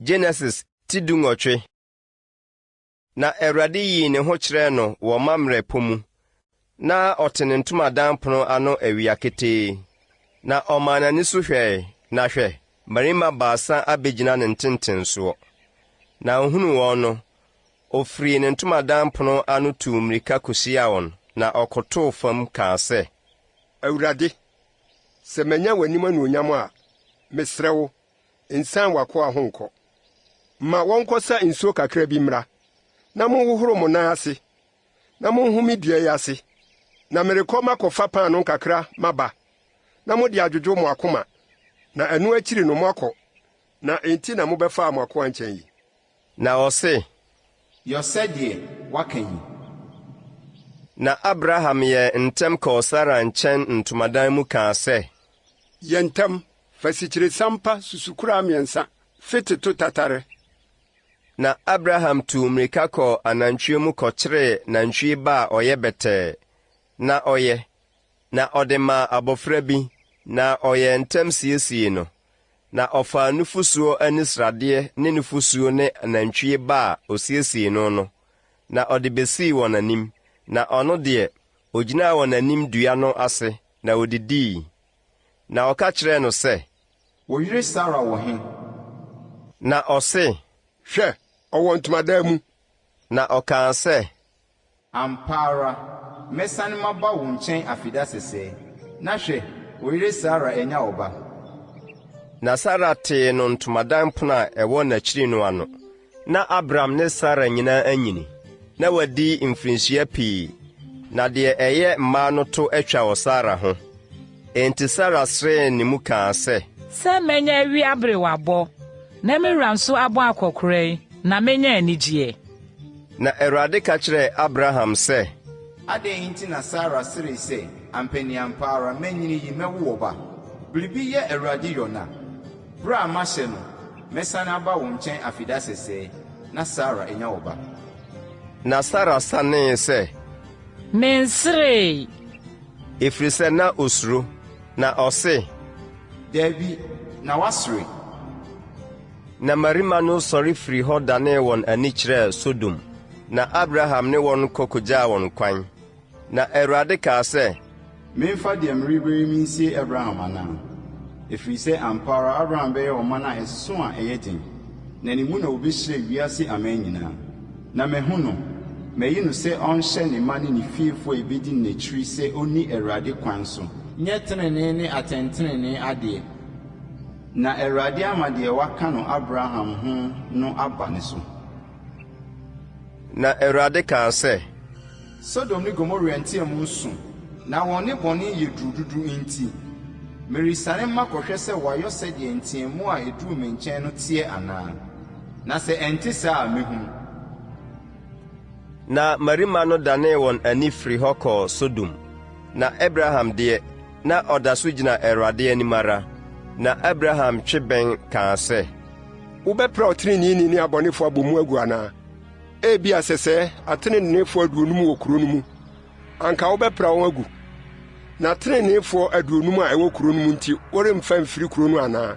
Genesis ti dunwɔtwe. Na Awurade yii ne ho kyerɛɛ no wɔ Mamrɛ pɔ mu. Na ɔte ne ntomadan pono ano awia ketee. Na ɔmaa n'ani so hwɛe, na hwɛ, mmarima baasa abɛgyina ne ntentensoɔ. Na ɔhunuu wɔn no, ɔfirii ne ntomadan pono ano tuu mmirika kɔhyiaa wɔn, na ɔkotoo fam kaa sɛ. Awurade, sɛ manya w'anim anuonyam a, mesrɛ wo, nsan w'akoa ho nkɔ. Ma wɔnkɔsa nsuo kakra bi mmra, na monhohoro mo nan ase, na monhome dua yi ase. Na merekɔ makɔfa paanoo kakra maba, na mode adwodwo mo akoma, na ɛno akyiri no moakɔ, na enti na mobɛfaa mo akoa nkyɛn yi. Na ɔse. Yɔ sɛdeɛ woaka yi. Na Abraham yɛɛ ntɛm kɔɔ Sara nkyɛn ntomadan mu kaa sɛ. Yɛ ntɛm, Fa asikyiresiam pa susukoraa mmiɛnsa fete to tatare. Na Abraham tuu mmirika kɔɔ anantwie mu kɔkyeree nantwie ba a ɔyɛ bɛtɛɛ, na ɔyɛ, na ɔde maa abɔfra bi, na ɔyɛɛ ntɛm siesiee no. Na ɔfaa nufosuo ani sradeɛ ne nufosuo ne nantwie ba a ɔsiesiee no no, na ɔde bɛsii wɔn anim, na ɔno deɛ, ɔgyinaa wɔn anim dua no ase, na ɔdidii. Na ɔka kyerɛɛ no sɛ. Wo yere Sara wɔ he? Na ɔse. Hwɛ, ɔwɔ ntomadan mu. Na ɔkaa sɛ. Ampa ara, mɛsane maba wo nkyɛn afeda sɛsɛɛ, na hwɛ, wo yere Sara anya ɔba. Na Sara tee no ntomadan pono a ɛwɔ n'akyiri no ano. Ná Abram ne Sara nyinaa anyini, na wɔadi mfirinhyia pii, na deɛ ɛyɛ mmaa no to atwa wɔ Sara ho. Enti Sara seree ne mu kaa sɛ. Sɛ manya awie aberewabɔ, na me wura nso abɔ akɔkoraa yi, na menya anigyeɛ. Na Awurade ka kyerɛɛ Abraham sɛ. Adɛn nti na Sara seree sɛ, Ampaniampa ara, manyini yi, mɛwo ɔba? Biribi yɛ Awurade yɔna? Berɛ a mahyɛ no, mɛsane aba wo nkyɛn afeda sɛsɛɛ, na Sara anya ɔba. Na Sara sanee sɛ. Menseree. Ɛfiri sɛ na ɔsuro. Na ɔse. Dabi, na woasere. Na mmarima no sɔre firii hɔ danee wɔn ani kyerɛɛ Sodom, na Abraham ne wɔn kɔ kɔgyaa wɔn kwan. Na Awurade kaa sɛ. Memfa deɛ merebɛyɛ yi mensie Abraham anaa? Ɛfiri sɛ ampa ara Abraham bɛyɛ ɔman a ɛso a ɛyɛ den, na ne mu na wɔbɛhyira wiase aman nyinaa. Na mahu no, mayi no sɛ ɔnhyɛ ne mma ne ne fiefoɔ a ɛbɛdi n'akyiri sɛ ɔnni Awurade kwan so, nyɛ tenenee ne atɛntenenee adeɛ, na Awurade ama deɛ waka no Abraham ho no aba ne so. Na Awurade kaa sɛ. Sodom ne Gomora nteamu so, na wɔn nnebɔne yɛ duru dodo nti, meresiane makɔhwɛ sɛ wɔayɔ sɛdeɛ nteamu a ɛduruu me nkyɛn no teɛ anaa, na sɛ ɛnte saa a, mɛhunu. Na mmarima no danee wɔn ani firii hɔ kɔɔ Sodom. Na Abraham deɛ, na ɔda so gyina Awurade anim ara. Na Abraham twe bɛn kaa sɛ. Wobɛpra ɔtreneeni ne abɔnefo abɔ mu agu anaa? Ebia sɛsɛɛ atreneefo aduonum wɔ kurow no mu, anka wobɛpra wɔn agu? Na treneefo aduonum a ɛwɔ kurow no mu nti woremfa mfiri kurow no anaa?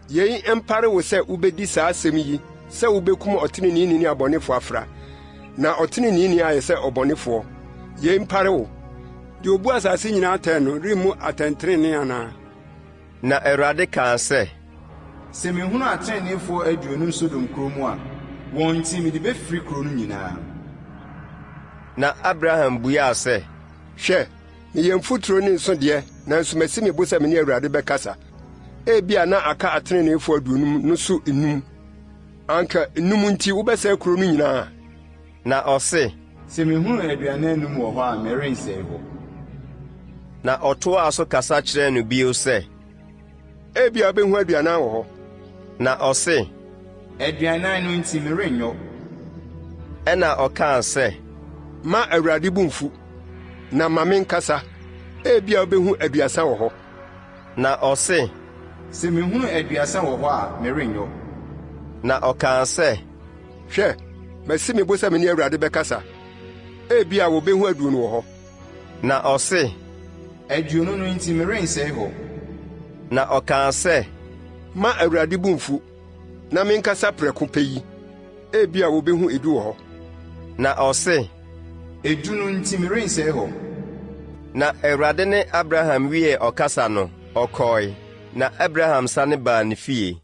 Yei mpare wo sɛ wubedi saa asɛm yi sɛ wubekum ɔtreneeni ne abɔnefo afra, na ɔtreneeni ayɛ sɛ ɔbɔnefoɔ. Yei mpare wo. Deɛ obu asase nyinaa atɛn no remmu atɛntrenee anaa? Na Awurade kaa sɛ. Sɛ mehunu ateneneefoɔ aduonum Sodom kuro mu a, wɔn nti mede bɛfiri kuro no nyinaa. Na Abraham buaa sɛ. Hwɛ, meyɛ mfuturo ne nsõ deɛ, nanso masi me bo sɛ me ne Awurade bɛkasa. Ebia na aka ateneneefoɔ aduonum no so nnum. Anka nnum nti wobɛsɛe kuro no nyinaa? Na ɔse. Sɛ mehunu aduanan num wɔ hɔ a, merensɛe hɔ. Na ɔtoaa so kasa kyerɛɛ no bio sɛ. Ebia wubehu aduanan wɔ hɔ. Na ɔse. Aduanan no nti merenyɔ. Ɛnna ɔkaa sɛ. Mma Awurade bo mmfu, na ma menkasa. Ebia wubehu aduasa wɔ hɔ. Na ɔse. Sɛ mehunu aduasa wɔ hɔ a, merenyɔ. Na ɔkaa sɛ. Hwɛ, masi me bo sɛ me ne Awurade bɛkasa. Ebia wobehu aduonu wɔ hɔ. Na ɔse. Aduonu no nti merensɛe hɔ. Na ɔkaa sɛ. Mma Awurade bo mmfu, Na menkasa prɛko pɛ yi, ebia wobehu edu wɔ hɔ. Na ɔse, Edu no nti merensɛe hɔ. Na Awurade ne Abraham wiee ɔkasa no, ɔkɔe, na Abraham sane baa ne fie.